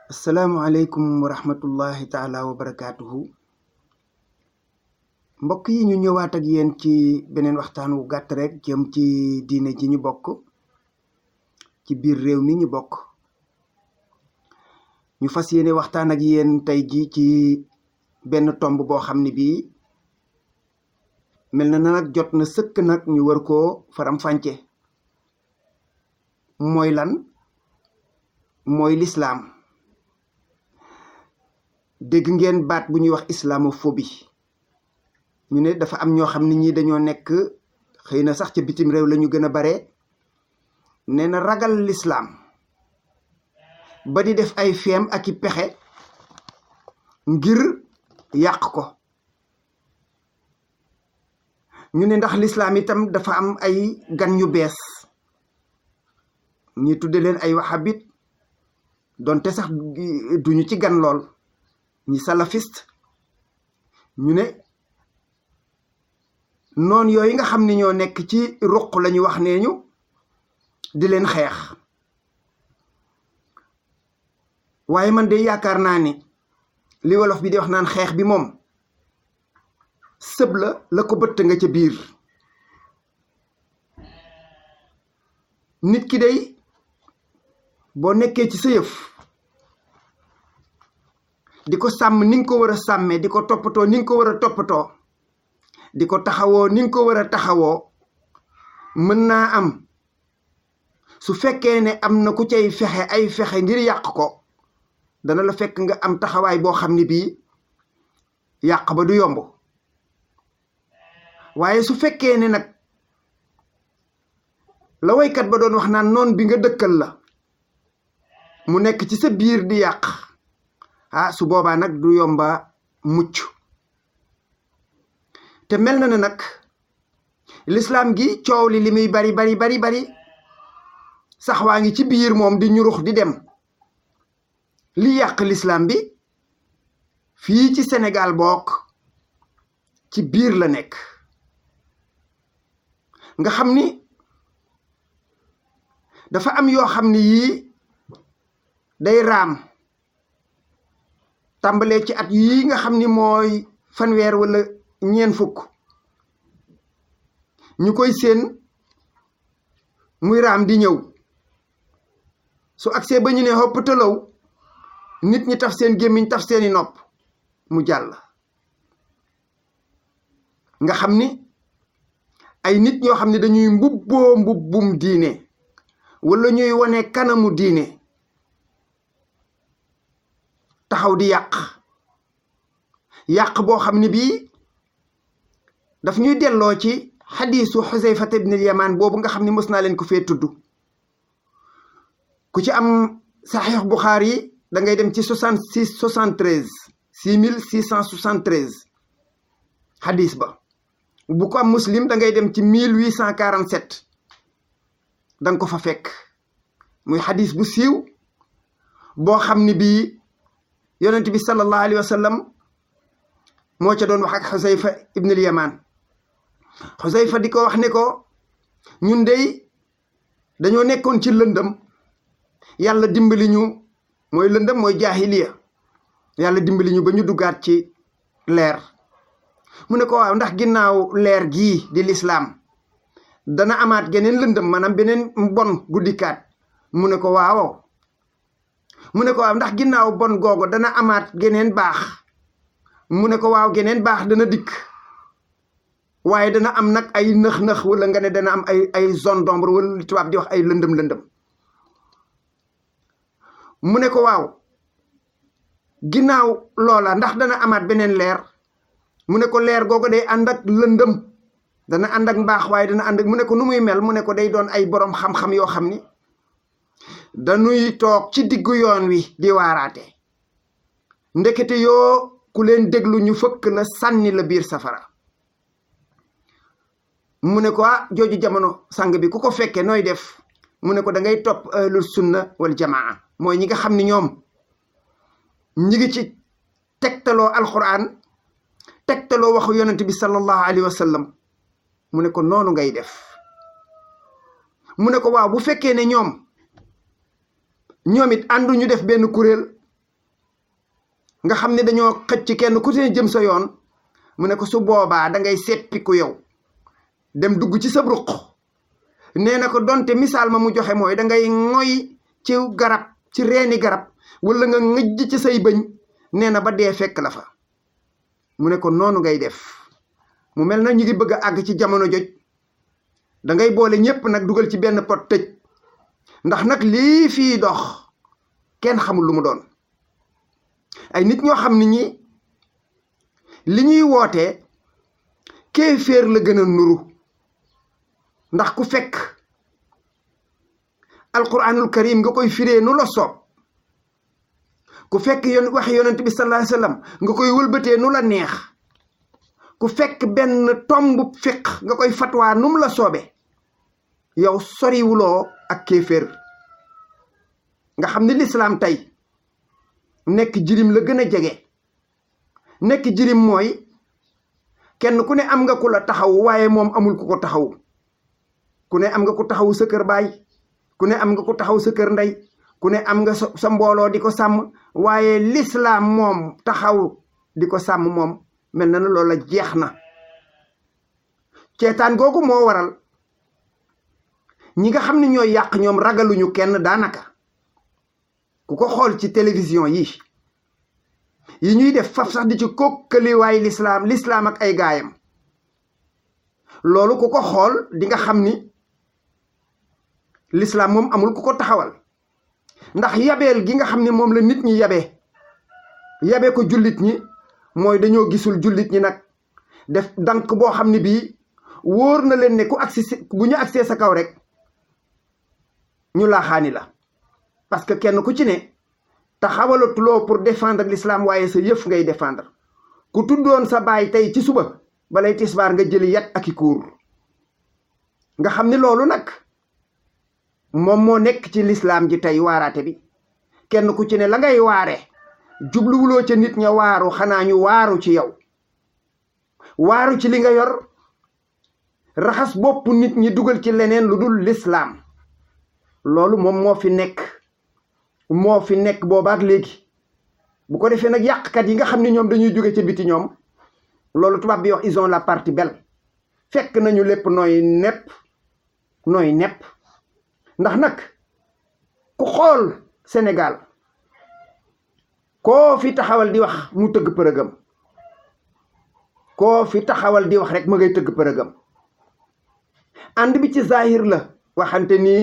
asalaamualeykum wa rahmatullahi taala wa barakaatuhu mbokk yi ñu ñëwaat ak yéen ci beneen waxtaan wu gàtt rek jëm ci diine ji ñu bokk ci biir réew mi ñu bokk ñu fas yéene waxtaan ak yéen tey ji ci benn tomb boo xam ne bii mel na nag jot na sëkk nag ñu war koo faram-fàcce mooy lan mooy lislaam. dégg ngeen baat bu ñuy wax islamophobie ñu ne dafa am ñoo xam ne ñi dañoo nekk xëy na sax ca bitim réew la ñu gën a bare nee na ragal lislaam ba di def ay feem ak i pexe ngir yàq ko. ñu ne ndax lislaam itam dafa am ay gan ñu bees ñi tudde leen ay wahabit donte sax duñu ci gan lool ñi salafiste ñu ne noon yooyu nga xam ne ñoo nekk ci ruq lañu wax nee ñu di leen xeex waaye man de yaakaar naa ni li wolof bi di wax naan xeex bi moom sëb la ko bëtt nga ca biir. nit ki day boo nekkee ci sa yëf di ko sàmm ni nga ko war a sàmmee di ko toppatoo ni nga ko war a toppatoo di ko taxawoo ni nga ko war a taxawoo mën naa am su fekkee ne am na ku cay fexe ay fexe ngir yàq ko dana la fekk nga am taxawaay boo xam ne bii yàq ba du yomb. waaye su fekkee ne nag la waykat ba doon wax naan noon bi nga dëkkal la mu nekk ci sa biir di yàq su boobaa nag du yomba mucc. te mel na ne nag lislaam gi coow li muy bari sax waa ngi ci biir moom di ñurux di dem. li yàq lislaam bi fii ci Sénégal bokk ci biir la nekk nga xam ni dafa am yoo xam ni yii day raam tàmbalee ci at yii nga xam ni mooy fanweer wala ñeen fukk ñu koy seen muy raam di ñëw su agsee ba ñu ne hopp tëlaw nit ñi taf seen gémmiñ taf seeni nopp mu jàll. nga xam ni ay nit ñoo xam ne dañuy mbubbum diine wala ñuy wane kanamu diine taxaw di yàq boo xam ne bii daf ñuy delloo ci xadiisu Xuseyfata ibnul Yamaan boobu nga xam ne mës naa leen ko fee tudd. ku ci am saxiix Buxaari yi da ngay dem ci 6673 xadiis ba. bu ko am Muslim da ngay dem ci 1847 da nga ko fa fekk muy xadiis bu siiw boo xam ne bii yonent bi sallallahu alayhi wa sallam moo ca doon wax ak Xuseyfa ibnul Yamaan. Xuseyfa di ko wax ne ko ñun dey dañoo nekkoon ci lëndëm yàlla dimbali ñu mooy lëndëm mooy jaahiliya yàlla dimbali ñu ba ñu duggaat ci leer. mu ne ko waaw ndax ginnaaw leer gii di lislaam dana amaat geneen lëndëm maanaam beneen bon guddikaat mu ne ko waaw. mu ne ko waaw ndax ginnaaw bon googu dana amaat geneen baax mu ne ko waaw geneen baax dana dikk waaye dana am nag ay nëx-nëx wala nga ne dana am ay zone d'ombre wala li tubaab di wax ay lëndëm mu ne ko waaw ginnaaw loola ndax dana amaat beneen leer mu ne ko leer googu day ànd ak lëndëm dana ànd ak mbaax waaye dana ànd ak mu ne ko nu muy mel mu ne ko day doon ay boroom xam-xam yoo xam ni dañuy toog ci diggu yoon wi di waaraate ndekete yoo ku leen déglu ñu fëkk la sànni la biir safara. mu ne ko jooju jamono sang bi ku ko fekkee nooy def mu ne ko da ngay topp ahlul sunna wal jamaa mooy ñi nga xam ni ñoom ñi ngi ci tegtaloo alquran tegtaloo waxu yonent bi sallallahu alayhi wa sallam mu ne ko noonu ngay def. mu ne ko waaw bu fekkee ne ñoom it àndu ñu def benn kuréel nga xam ne dañoo xëcc kenn ku ne jëm sa yoon mu ne ko su boobaa da ngay seppiku yow dem dugg ci sa ruq nee na ko donte misaal ma mu joxe mooy da ngay ŋoy ci garab ci reeni garab wala nga ngëjj ci say bëñ nee na ba dee fekk la fa mu ne ko noonu ngay def mu mel na ñu ngi bëgg a àgg ci jamono joj da ngay boole ñépp nag dugal ci benn pot tëj ndax nag lii fii dox kenn xamul lu mu doon ay nit ñoo xam ne ñi li ñuy wootee kéeféer la gën a nuru ndax ku fekk alquranul karim nga koy firee nu la soob ku fekk waxi yonent bi sallallahu alayhi wasallam nga koy wëlbatee nu la neex ku fekk benn tomb fiq nga koy fatwaa num la soobe yow soriwuloo ak kéeféer nga xam ne lislaam tey nekk jirim la gën a jege nekk jirim mooy kenn ku ne am nga ku la taxaw waaye moom amul ku ko taxaw ku ne am nga ku taxaw sa kër baay ku ne am nga ku taxaw sa kër ndey ku ne am nga sa mbooloo di ko sàmm waaye lislaam moom taxaw di ko sàmm moom mel na ne loola jeex na ceetaan googu moo waral ñi nga xam ne ñooy yàq ñoom ragaluñu kenn daanaka ku ko xool ci télévision yi ñuy def faf sax di ci kokkaliwaay lislaam ak ay gaayam loolu ku ko xool di nga xam ni lislaam moom amul ku ko taxawal ndax yabeel gi nga xam ne moom la nit ñi yabe ko jullit ñi mooy dañoo gisul jullit ñi nag def dank boo xam ne bii wóor na leen ne bu ñu agsee sa kaw rek ñu laaxaani la parce que kenn ku ci ne taxawalatuloo pour défendre l'islam waaye sa yëf ngay défendre ku tuddoon sa baay tey ci suba balay tisbaar nga jëli yat ak i kuur nga xam ne loolu nag moom moo nekk ci l'islam ji tey waaraate bi kenn ku ci ne la ngay waare jubluwuloo ca nit ña waaru xanaa ñu waaru ci yow waaru ci li nga yor raxas bopp nit ñi dugal ci leneen lu dul l'islam loolu moom moo fi nekk boobaak léegi bu ko defee nag yàqkat yi nga xam ne ñoom dañuy jóge ca biti ñoom loolu tubaab bi wax ils ont la partie belle fekk nañu lépp nooy nepp ndax nag ku xool Sénégal koo fi taxawal di wax mu tëgg përëgam koo fi taxawal di wax rek ma ngay tëgg përëgam ànd bi ci zahir la waxante ni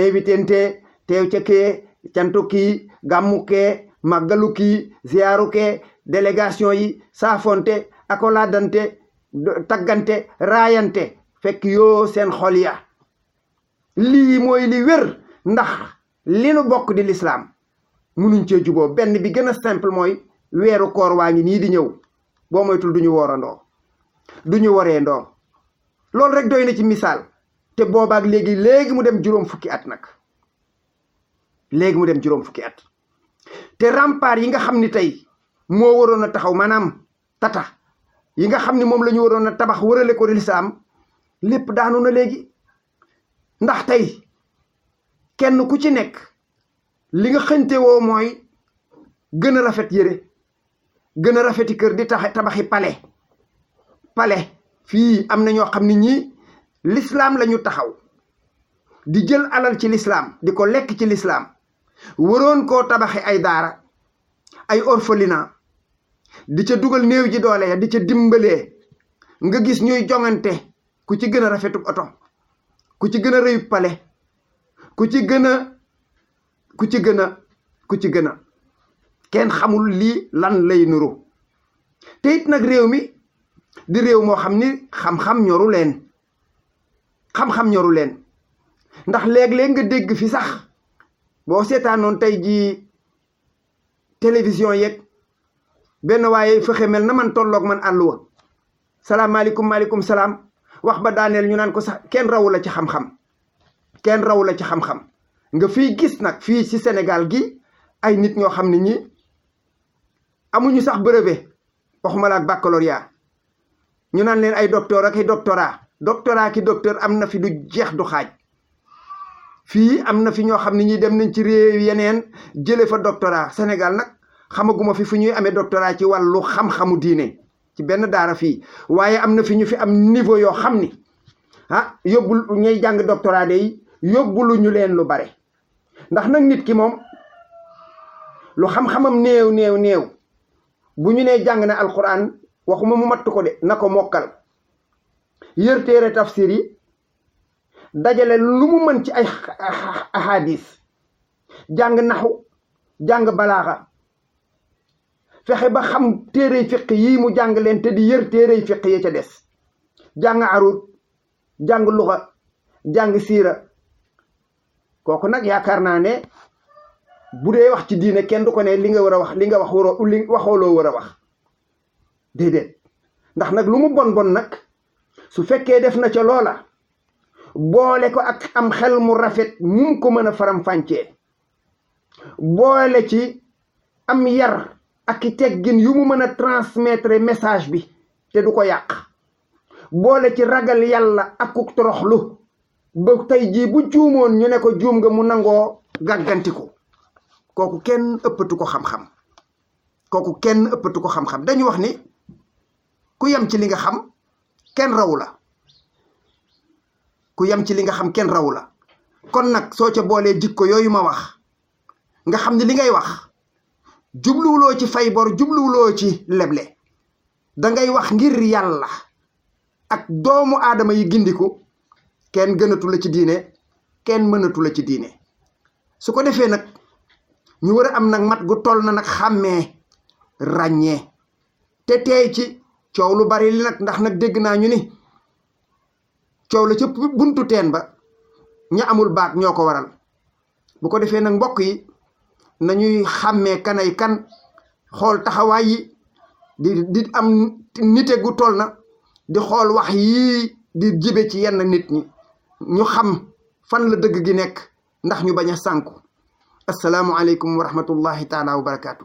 invitente teew ca kee cantu kii gàmmu kee màggalu kii ziyaaru kee délégation yi saafonte akolaadante taggante raayante fekk yoo seen xol ya lii mooy li wér ndax li nu bokk di lislaam munuñ cee juboo benn bi gën a simple mooy weeru koor waa ngi nii di ñëw boo moytul duñu woorandoo duñu woreendoo loolu rek doy na ci misaal te boobaak léegi mu dem juróom fukki at nag léegi mu dem juróom fukki at te rempart yi nga xam ni tey moo waroon a taxaw maanaam tata yi nga xam ni moom la ñu waroon a tabax wërale ko lislaam lépp daanu na léegi ndax tey kenn ku ci nekk li nga xënte woo mooy gën a rafet yére gën a rafeti kër di tabaxi palais fii am na ñoo xam ne ñii l'islam la ñu taxaw di jël alal ci l'islam di ko lekk ci l'islam waroon koo tabaxi ay daara ay orphelinat di ca dugal néew ji doole ya di ca dimbalee nga gis ñuy jongante ku ci gën a rafetu oto ku ci gën a rëyu palais ku ci gën a kenn xamul lii lan lay nuru te it nag réew mi di réew moo xam ni xam-xam ñoru leen ndax léeg-léeg nga dégg fi sax boo seetaanoon tey jii télévision yeeg benn waaye fexe mel na man tolloog man àlluwa salaamaaleykum maaleykum salaam wax ba daaneel ñu naan ko sax kenn rawu la ci xam-xam nga fii gis nag fii ci Sénégal gi ay nit ñoo xam ne ñi amuñu sax brevet waxuma la ak baccalauréat ñu naan leen ay docteur ak ay doctorat ki docteur am na fi du jeex du xaaj fii am na fi ñoo xam ne ñi dem nañ ci réew yeneen jële fa doctorat Sénégal nag xamaguma fi fu ñuy amee doctorat ci wàllu xam-xamu diine ci benn daara fii, waaye am na fi ñu fi am niveau yoo xam ni yóbbul ñay jàng doctorat de yóbbulu ñu leen lu bare. ndax nag nit ki moom lu xam-xamam néew néew néew bu ñu nee jàng na alquran waxuma mu matt ko de na ko mokkal, yër téere tafsir yi, dajale lu mu mën ci ay ahadis, jàng naxu, jàng balaaxa, fexe ba xam téerey fiq yii mu jàng leen te di yër téerey fiq yi ca des, jàng arut, jàng luxa, jàng siira. kooku nag yaakaar naa ne bu dee wax ci diine kenn du ko ne li nga war a wax li nga wax waxooloo war a wax déedéet. ndax nag lu mu bon bon nag su fekkee def na ca loola boole ko ak am xel mu rafet mu ko mën a faram-fàccee, boole ci am yar ak i teggin yu mu mën a transmettre message bi te du ko yàq, boole ci ragal yàlla ak ku toroxlu ba tey jii bu juumoon ñu ne ko juum nga mu nangoo gàggantiku, kooku kenn ëppatu ko xam-xam. kooku kenn ëppatu ko xam-xam. dañu wax ni ku yem ci li nga xam kenn raw la, ku yem ci li nga xam kenn raw la. kon nag soo ca boolee jikko yooyu ma wax nga xam ne li ngay wax jubluwuloo ci fay bor, jubluwuloo ci leble, dangay wax ngir yàlla ak doomu aadama yi gindiku, kenn gënatu la ci diine, kenn mënatu la ci diine. su ko defee nag ñu war a am nag mat gu toll na nag xàmmee ràññee te teey ci coow lu bari li nag. ndax nag dégg naa ñu ni coow la ca buntu teen ba ña amul baat ñoo ko waral. bu ko defee nag mbokk yi nañuy xàmmee kanay kan, xool taxawaay yi, di am nite gu toll na di xool wax yii di jibe ci yenn nit ñi, ñu xam fan la dëgg gi nekk ndax ñu bañ a sànku. asalaamu aleykum wa rahmatullahi taala wa barakaatu.